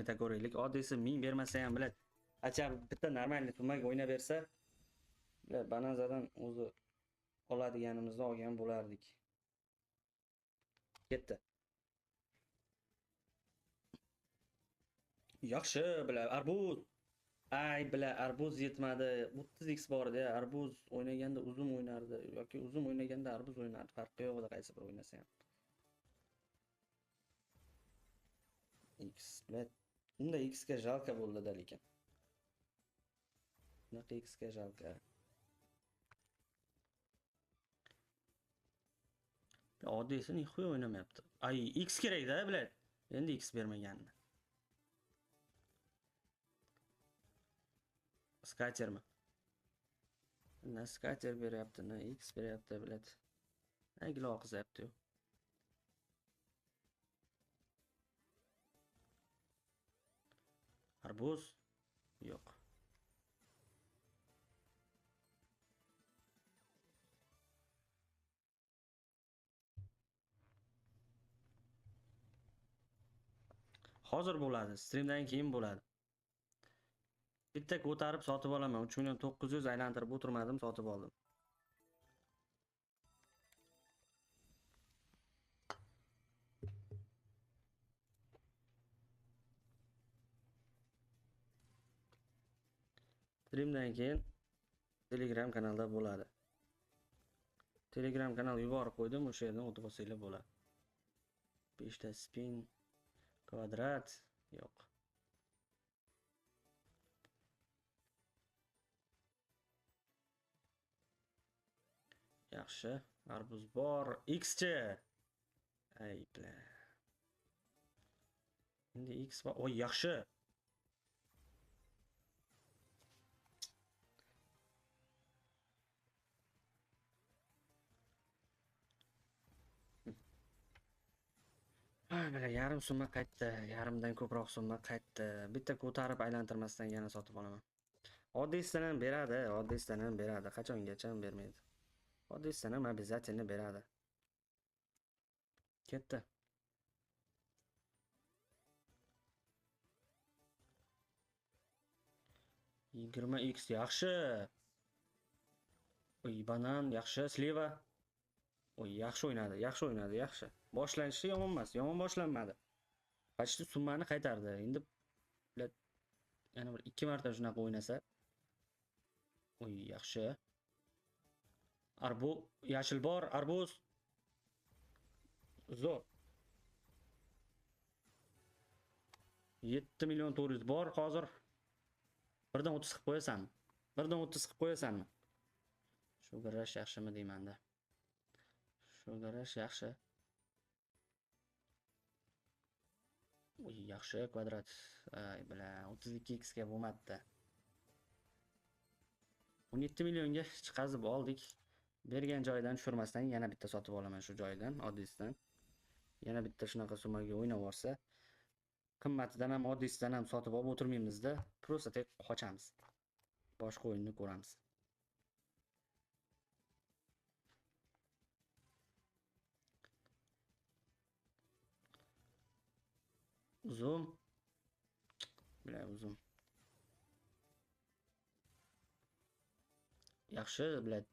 bitta ko'raylik. Oddiysi 1000 bermasa ham biladi. Acha bitta normalniy summaga o'ynab bersa, bular Bonanzadan o'zi oladiganimizni olgan bo'lardik. Ketdi. Yaxshi, bular arbuz. Ay, bular arbuz yetmadi. 30x bor edi. Arbuz o'ynaganda uzum o'ynardi yoki uzum o'ynaganda arbuz o'ynardi. Farqi yo'q edi qaysi bir o'ynasa ham. X, bular unda X ga jalka bo'ldi-da lekin. Bunaqa X ga jalka. Oddiysi nixuy o'ynamayapti. Ay, X kerak-da, bular. Endi X bermaganini. Skatermi? Na skater beryapti, na X beryapti, bular. Na gilo oqizayapti-yu. Arbuz yo'q. Hozir bo'ladi, streamdan keyin bo'ladi. Bitta ko'tarib sotib olaman. 3 million 900 aylantirib o'tirmadim, sotib oldim. Streamdan keyin Telegram kanalda bo'ladi. Telegram kanal yuborib qo'ydim, o'sha yerdan o'tib olsanglar bo'ladi. 5 ta spin kvadrat yo'q. Yaxshi, arbuz bor. X-chi. Ay, bla. Endi X bor. Oy, yaxshi. Ay, yarim summa qaytdi, yarimdan ko'proq summa qaytdi. Bitta ko'tarib aylantirmasdan yana sotib olaman. Oddiysidan ham beradi, oddiysidan ham beradi. Qachongacha ham bermaydi. Oddiysidan ham обязательно beradi. Ketdi. Yigirma x yaxshi. Oy, banan yaxshi, sliva. Oy, yaxshi o'ynadi, yaxshi o'ynadi, yaxshi. Boshlanishi yomon emas, yomon boshlanmadi. Почти summani qaytardi. Endi yana bir 2 marta shunaqa o'ynasa. Oy, yaxshi. Arbu, yashil bor, arbuz. Zo'r. 7 million 400 bor hozir. Birdan 30 qilib qo'yasanmi? Birdan 30 qilib qo'yasanmi? Shu garash yaxshimi deyman-da. Shu garash yaxshi. Uy, yaxshi kvadrat. Ay, bilan 32x ga bo'lmadi. 17 millionga chiqazib oldik. Bergan joyidan tushirmasdan yana bitta sotib olaman shu joyidan, oddiysidan. Yana bitta shunaqa summaga o'ynab yuborsa, qimmatidan ham, oddiysidan ham sotib olib o'tirmaymizda, prosta tek qochamiz. Boshqa o'yinni ko'ramiz. Uzum. Bilan uzum. Yaxshi, bilan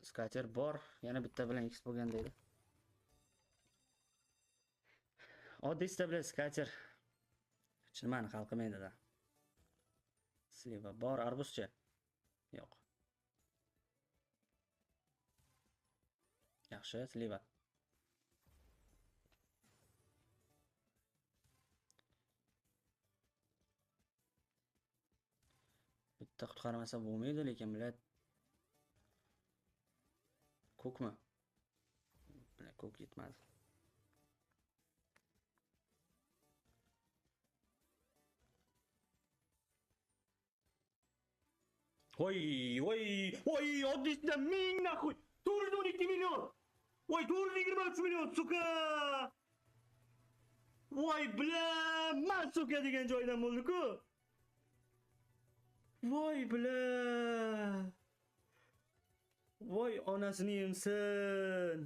skater bor. Yana bitta bilan X bo'lgan deydi. Oddiysida bilan skater. Nimani hal qilmaydi-da. Sliva bor, arbuzcha. Yo'q. Yaxshi, sliva. Bitta qutqarmasa bo'lmaydi, lekin bilan ko'kmi? Bilan ko'k yetmadi. Voy, voy, voy, oddiysidan 1000 naxuy. 412 million. Voy, 423 million, suka. Voy, bla, man suka degan joydan bo'ldi-ku. Voy, bla. Voy, onasini yemsin.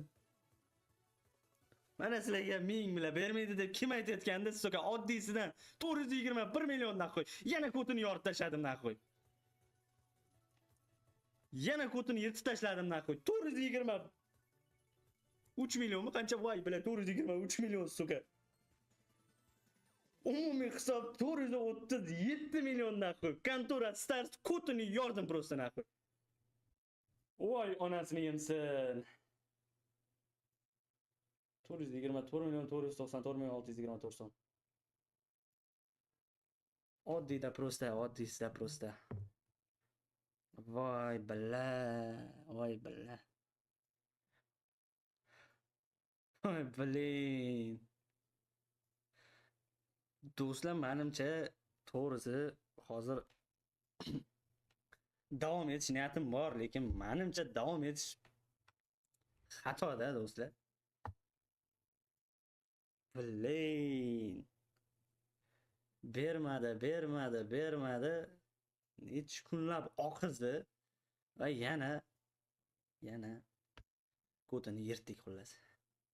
Mana sizlarga 1000 bilan bermaydi deb kim aytayotganda, сука, oddiysidan 421 million нахуй. Yana kotini yorib tashladim нахуй. Yana kotini yirtib tashladim нахуй. 423 millionmi qancha, voy bilan, 423 million, сука. Umumiy hisob 437 million нахуй. Kontora Stars kotini yordim просто нахуй. Voy onasini yemsin. 424 million 494 ming 624 so'm. Oddiyda просто, oddiysida просто. Voy бля, voy бля. Voy блин. Do'stlar, menimcha, to'g'risi, hozir davom etish niyatim bor, lekin menimcha davom etish xatoda, do'stlar. Блин. Bermadi, bermadi, bermadi. Necha kunlab oqizdi va yana ko'tini yirtdik xullas.